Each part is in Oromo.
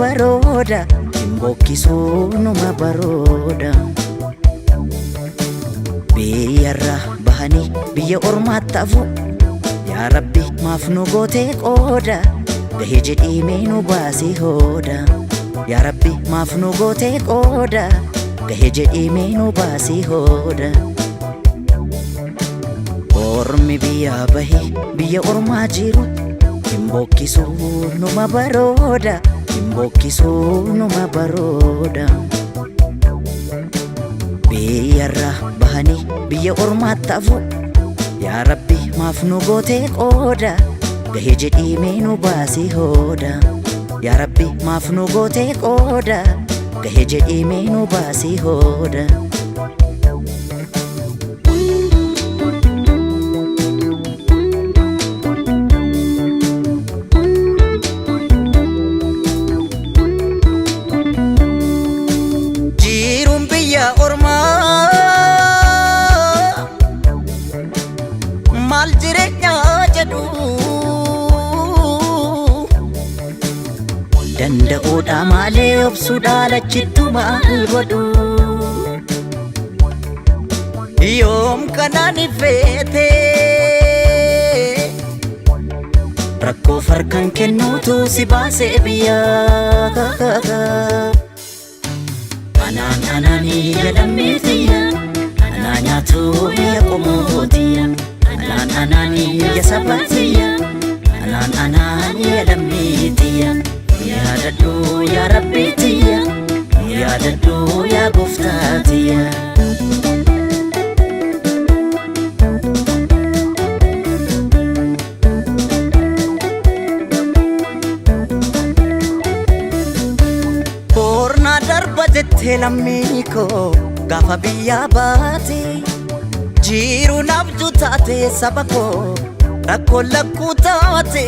barooda, hin bokkisuu numa barooda. Biyyarraa bahanii biyya ormaatti hafu, yaa Rabbi maaf nu gootee qooda, gahee jedhii mee nu baasii hooda. Yaa Rabbi maaf nu gootee qooda, gahee jedhii mee nu baasii hooda. Ormi biyyaa bahee biyya ormaa jiru, hin bokkisuu numa barooda, hin bokkisuu numa barooda. Biyyarraa bahanii biyya ormaatti hafu, yaa Rabbi maaf nu gootee qooda, gahee jedhii mee nu baasii hooda. Yaa Rabbi maaf nu gootee qooda, gahee jedhii mee nu baasii hooda. Jiruun biyya ormaa maal jireenya jedhu, danda'uudha malee obsuudha lachittu maal godhu. Yoom kanaan ifeete rakkoo farkan kennuutu si baasee biyyaa. Anaan anaanii jedhamee tiyya, anaa nyaatu biyya qomoo tiyya. Anaan anaanii ya saba tiyya, anaan anaanii jedhamee tiyya. Yaadadhu yaa Rabbi tiyya, yaadadhu yaa gooftaa tiyya. Boornaa darba jettee lammii koo gaafa biyyaa baate, jiru nabju taate saba koo rakkoo lakkuu taate.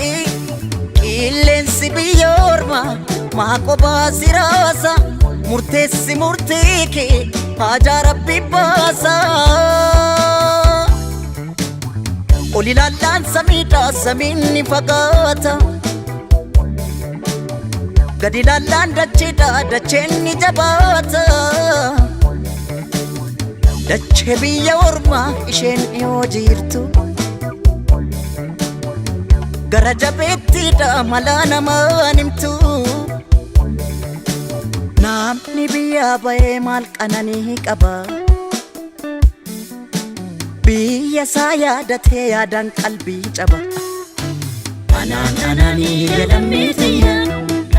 Qilleensi biyya ormaa maa qophaa si raasa, murteessi murtii kee haajaa Rabbi baasa. Ol ilaallaan samiidha, samiin ni fagaata. Gadi ilaallaan dacheedha, dacheen ni jabaata. Dachee biyya ormaa isheen dhiyoo jirtu, gara jabeettiidha malaa namaan himtu. Namni biyyaa bahee maal qananii qaba? Biyya isaa yaadatee yaadaan qalbii caba. Anaan anaanii jedhamee tiyya,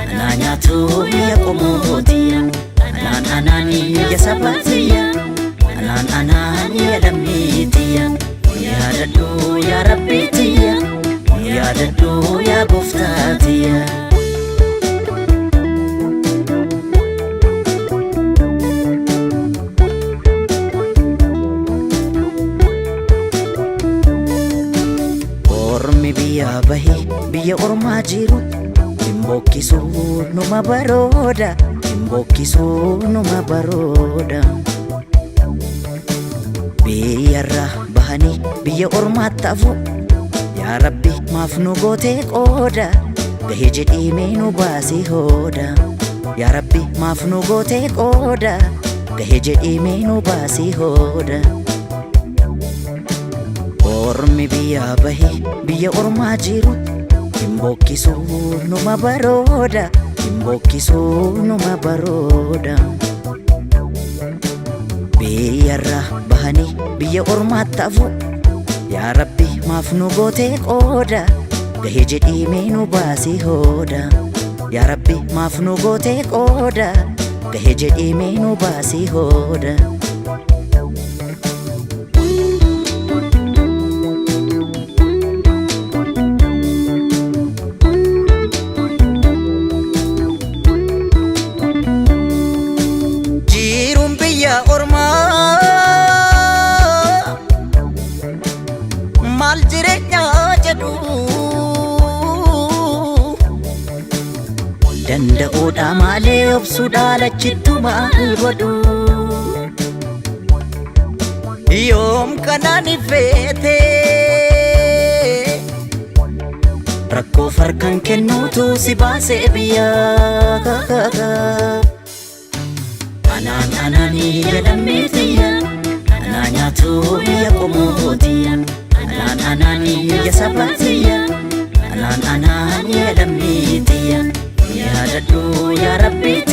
anaa nyaatu biyya qomoo tiyya. Anaan anaanii ya saba tiyya, anaan anaanii jedhamee tiyya. Yaadadhu yaa Rabbi tiyya, yaadadhu yaa gooftaa tiyya. Ormi biyyaa bahee biyya ormaa jiru, hin bokkisuu numa barooda, hin bokkisuu numa barooda. Biyyarraa bahanii biyya ormaatti hafu, yaa Rabbi maaf nu gootee qooda, gahee jedhii mee nu baasii hooda. Yaa Rabbi maaf nu gootee qooda, gahee jedhii mee nu baasii hooda. Ormi biyyaa bahee biyya ormaa jiru, hin bokkisuu numa barooda, hin bokkisuu numa barooda. Biyyarraa bahanii biyya ormaatti hafu, yaa Rabbi maaf nu gootee qooda, gahee jedhii mee nu baasii hooda. Yaa Rabbi maaf nu gootee qooda, gahee jedhii mee nu baasii hooda. Jiruun biyya ormaa maal jireenya jedhu, danda'uudha malee obsuudha lachittu maal godhu. Yoom kanaan ifeete rakkoo farkan kennuutu si baasee biyyaa. Anaan yaa lammii tiyya, anaa nyaatu biyya qomoo tiyya. Anaan anaan yaa saba tiyya, anaan anaan yaa lammii tiyya. Yaadadhu yaa Rabbii.